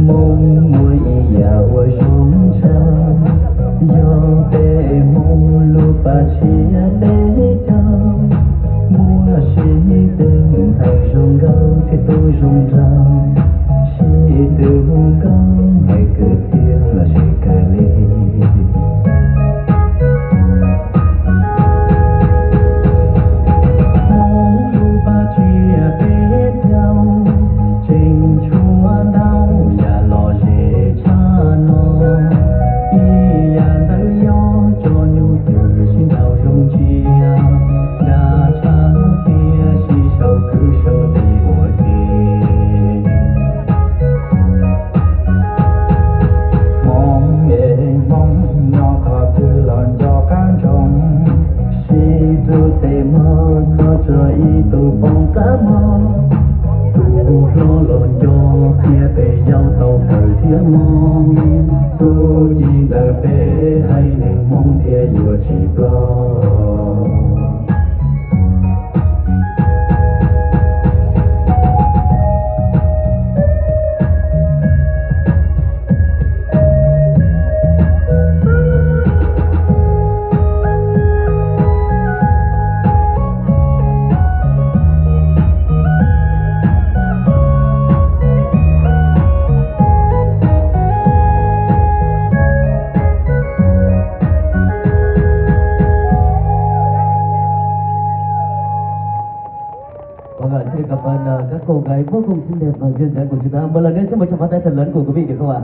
Hmoob muaj ib yam uas zoo tshaj, yog peb Hmoob lub paj tshiab peb caug, muaj sib tw ntxhais zoo nkauj thiab tub zoo nraug, sib tw hu nkauj hais kwv txhiaj los sis kawg li. Hmoob lub paj tshiab peb caug, tseem tshuav ntau yam lom zem tshaj no. Ib yam ntawd yog tso nyuj twm sib ntaus zoo ntsia, nra tshaj tias sib sau kwv sau tij ua ke. Hmoob es Hmoob nyob qhov twg los nco qab ntsoov, sib hlub tes mog txhob tso ib tug poob qab mog. Tus hlob los nco qhia peb yau tau kawm thiab mog. Txuj ci ntawm peb haiv neeg Hmoob thiaj yuav tsis ploj. Vâng ạ, xin cảm ơn ờ, các cô gái vô cùng xinh đẹp và duyên dáng của chúng ta. Một lần nữa xin một tràng pháo tay thật lớn của quý vị được không ạ?